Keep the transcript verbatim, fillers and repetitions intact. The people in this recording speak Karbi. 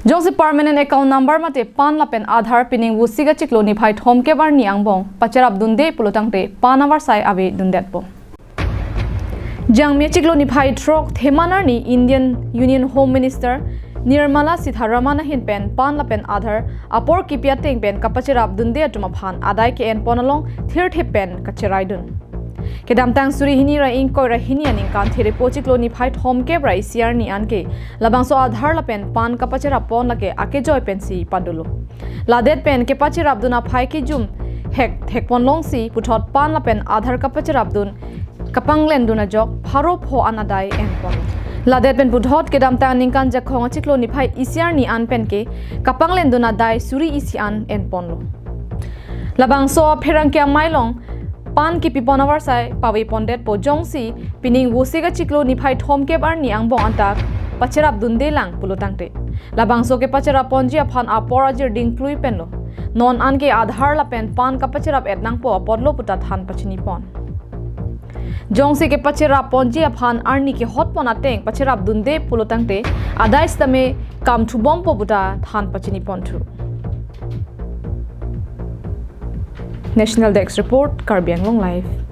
Jongsi permanent account number mate PAN lapen Aadhaar pining Vosik achiklo niphai thomkep arni angbong pacherap dunde pulotangte PAN avarsai ave dundetpo. Jangmi achiklo niphai throk Theman arni Indian Union Home Minister Nirmala Sitharaman ahin pen PAN lapen Aadhaar apor kipi ateng pen kapacherap dunde atum aphan adai ke-enpon along thirthip pen kacheraidun. Kedamtang suri hini ra ingkoi ra hini aningkan therepo chiklo niphai thomkep ra isi arni anke labangso Aadhaar lapen PAN kapacherap pon lake akejoi pensi padolo. Ladet pen kepacherap dun aphai kejum hek thekpon longsi puthot PAN lapen Aadhaar kapacherap dun kapanglendun ajok pharo pho an adai enpon. Ladet pen puthot kedamtang ningkan Jakhong achiklo niphai isi arni an pen ke kapanglendun adai suri isi an enponlo. Labangso apherangke amei along PAN kipipon avarsai pavepondetpo, jongsi pining Vosik achiklo niphai thomkep arni angbong anta pacherap dunde lang pulotangte. Labangso kepacherap ponji aphan apor ajir dingklui penlo. Non anke Aadhaar lapen PAN kapacherap et nangpo apotlo puta than pachinipon. Jongsi kepacherap ponji aphan arni kehotpon ateng pacherap dunde pulotangte adai sitame kam thubompo puta than pachiniponthu. National Desk Report, Karbi Anglong Live.